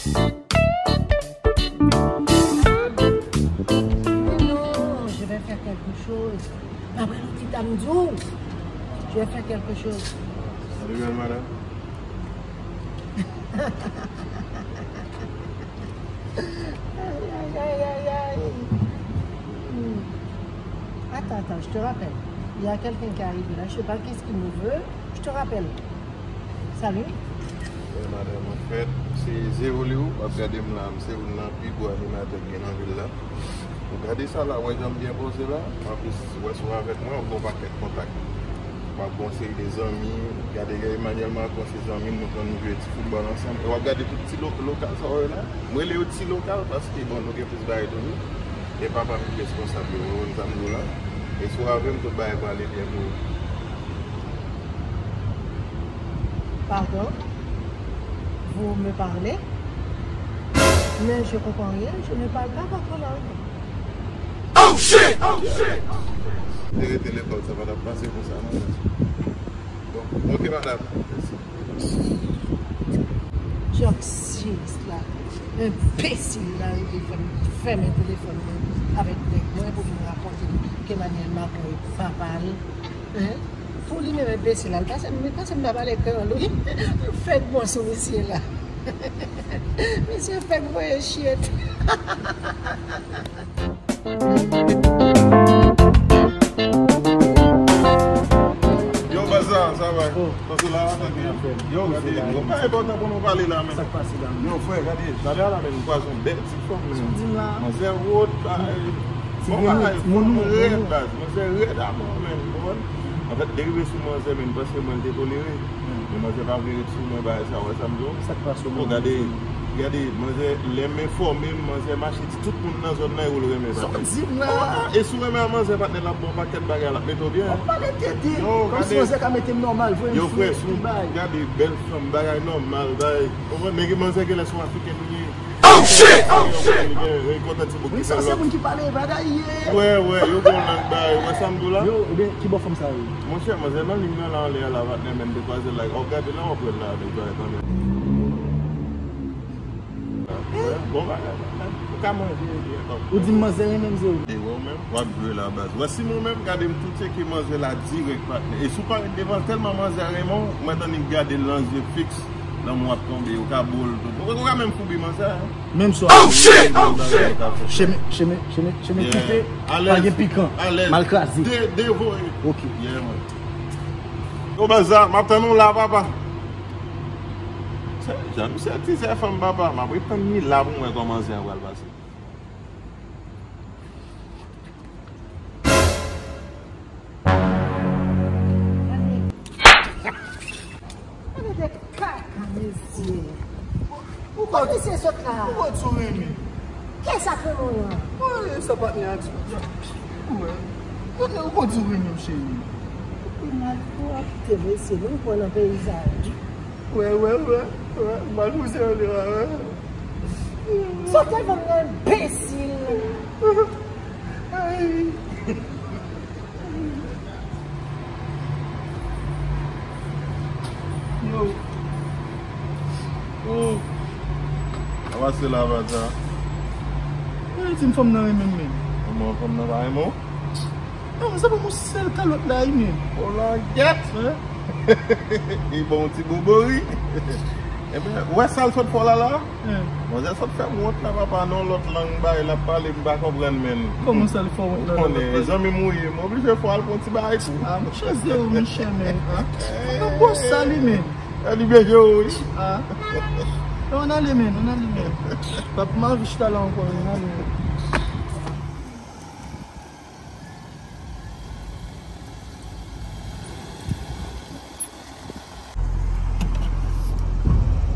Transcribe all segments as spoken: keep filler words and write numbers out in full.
Non, je vais faire quelque chose. Après, le petit Amdou, je vais faire quelque chose. Salut, madame. Aïe, aïe, aïe, aïe, aïe. Hmm. Attends, attends, je te rappelle. Il y a quelqu'un qui est arrivé là. Je sais pas qu'est-ce qu'il me veut. Je te rappelle. Salut. Wè, madanm, anfèt, se Zéro Leo, w ap gade m la, m se youn nan pi gwo animatè k gen nan vil la. Ou gade sa la, wè jan m byen poze la? Anplis, wè si w avèk mwen, w ap gen yon pakèt kontak. W ap gen yon seri de zanmi, gade Emmanuel Macron, se zanmi m, nou konn jwe ti foutbòl ansanm. E w ap gade tout ti lo-, lokal sa w wè la. M rele yo ti lokal paske, bon, nou gen plis bagay toujou. E papa m ki responsab yo, w konprann sa m di w la. E si w avè m, tout bagay prale byen pou ou. Pardon? Vous me parlez? Mais je comprends rien, je ne parle pas votre langue. Oh shit! Oh shit! Te rete lekòl, sa pa t ap pase konsa, non. Bon, ok, madam. Mèsi. Jòksiyis la, enbesil la, rive fè m fèmen telefòn mwen avèk nèg mwen pou vin rapòte ke Emmanuel Macron e papa l. Hein? Pou li menm enbesil la, l pase, li pase m pa pale kreyòl, wi. Fèk bon sou misye la. Misye fèk voye shit. Yo, baz la, sa va? Oh. Pase la, sa byen? Yo, gade, yo, pa enpòtan pou nou pale la, men. Sa k pase la, men? Yo, frè, gade. Gade la, men. Ou kwaze yon bèl ti fanm, men. Manzè wòt, bagay. Bon, bagay, fanm rèd, baz. Manzè rèd a mò, men. Ou konprann? Anfèt, li rive sou manzè, men, paske mwen te tolere. Men manzè pa vle ret sou mwen, bagay sa, wè sa m di w? Sa k pase w, bon, gade, gade, manzè, lè m enfòme m, manzè mache di tout moun nan zòn nan yo l renmen, patnè. Sa w di m la? E si w renmen a manzè, patnè, l ap ba w pakèt bagay, l ap mete w byen. W ap pale tete. Kòmsi manzè ka mete m nòmal, voye m sou bay. Yo, frè, si w gade bèl fanm, bagay nòmal, bagay. Ou konprann, men manzè genlè se yon Afriken li ye. Oh shit! Oh shit! Li kontan ti bout ki fè lòt. Sa se moun ki pale, bagay ye. Wè, wè, yo gon lang bay. Wè sa m di w la? Yo, ebyen, ki bò fanm sa yo ye? Monchè, manzè nan liy nan la, anlè a la, patnè, men de kwaze la. W ap gade la, w ap wè l la, de kwaze kanmenm. Bon bagay, patnè. Ou ka manje, ebyen, kòm. Ou di manzè renmen m, se ou. E wè w menm, w ap jwe la, baz. Wè si nou menm, gade m tou tcheke manzè la dirèk, patnè. E si w pa ret devan l, tèlman manzè renmen w, mwen tann li gade l nan zye fiks. Lanmou ap tonbe, ou ka bo l tout. Ou, ou ka menm foubi manzè, hein? Menm swa. Oh shit! Oh shit! Chemen, chemen, chemen, chemen koupe, pa gen pikan, mal kraze. De-, devoye. Ok. Yeah, man. Yo, baz la, m ap tann ou la, papa. Se jan misye tizè fanm, papa. M ap ret tann li la pou m wè kòman manzè an pral pase. Gade de kaka, mesye. Kot misye sot la? Ou konn sou renmen. Kiyès ap renmen w lan? Mwen, sa patnè a di. Mwen. Patnè, ou konn sou renmen m, cheri. Ou malpwòpte, mesye, nou pran nan peyi sa yo. Wè, wè, wè, wè, m al poze anlè a, wè. Sa w te ban m nan enbesil. Ay. Yo. Oh. Sa pase la, baz la? Mwen di m fanm nan renmen m, men. Kòman fanm nan pa renmen w? Non, sa pa yon sèl kalòt la, wi, men. O langèt! Hein? Li ba w yon ti bobori. Ebyen, ou wè sa l sot fè w la, la? Hein. Manzè sot fè m wont la, papa, nan yon lòt lang bay, l ap pale, m pa konprann, men. Kòman sa l fè w wont nan yon lòt lang? Ou konnen, zanmi m ou ye, m oblije fè w al pran ti bagay tou. Ah, monchè, se ou, monchè, men, hein? Fò nou bwòs sa li, men. E li byen jwe w, wi. Ah. Non, ann ale, men, ann ale, men. Pap, m anvi chita la ankò, men, ann ale, men.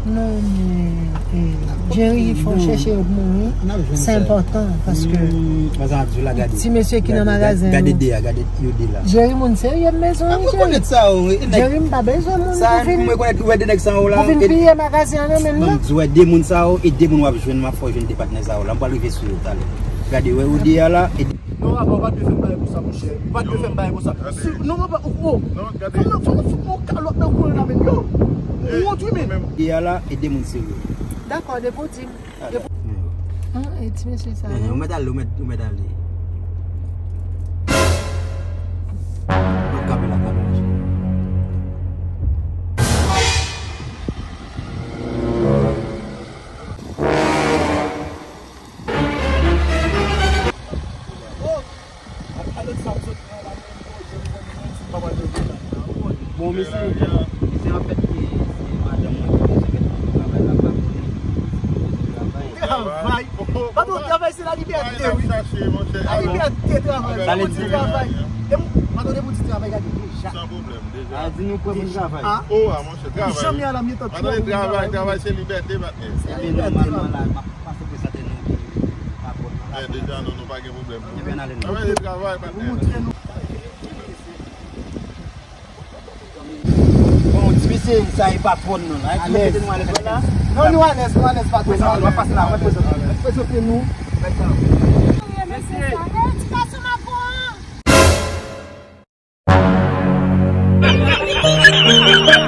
Non, men, eh, Jerry, fò w chèche yo pou mwen, wi. Se enpòtan, paske ti mesye ki nan magazen an. Gade de a, gade yo de la. Jerry, moun serye m bezwen, wi, Jerry. Jerry, m pa bezwen moun pou vin, pou vin piye magazen an nan men m, non. Di wè de moun sa yo, e de moun w ap jwenn, m ap fè w jwenn de patnè sa yo la. M pral rive sou yo talè. Gade, wè yo de a la, e Non, papa, ou pa t dwe fè m bagay konsa, monchè. Ou pa t dwe fè m bagay konsa. Si, non, papa, ou, ou. Non, gade. Fanm nan, fanm nan fout mwen yon kalòt nan kou la, men, yo. Ou wont, wi, men. Ide a la, ede moun serye. Dakò, depi w di m. Depi... Ah, e ti mesye sa, eh, non? Ou mèt ale, ou mèt, ou mèt ale. Non, kanpe la, kanpe la, cheri. Bon, mesye, mesye, anfèt, se, se madanm mwen ki bezwen mete mwen travay la, pa konnen si mwen bezwen travay. Travay? Patwon, travay se lalibète, wi. Lalibète, travay. Sa vle di travay. Patwon, depi w di travay, gade deja. San pwoblèm, deja. A, di nou pran pou travay. Ah. Oh, ah, monchè, travay. Jan m ye a la, m ye tan twò. Travay, travay, se libète, patnè. Se libète, nòmalman, la, m ap pase prezante nou patwòn nan la. Eh, deja, non, nou pa gen pwoblèm, non. Ebyen, n ale, non. Travay, se travay, patnè. Pou montre nou. Bon, ti mesye, sa e patwòn nan la. Alèz. Ti mesye nou alèz la. Non, nou alèz, nou alèz, patwòn. Prezante, nou alèz. Prezante nou. Mesye, sa e ti gason magon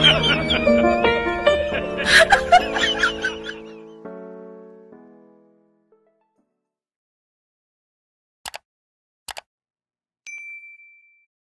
an.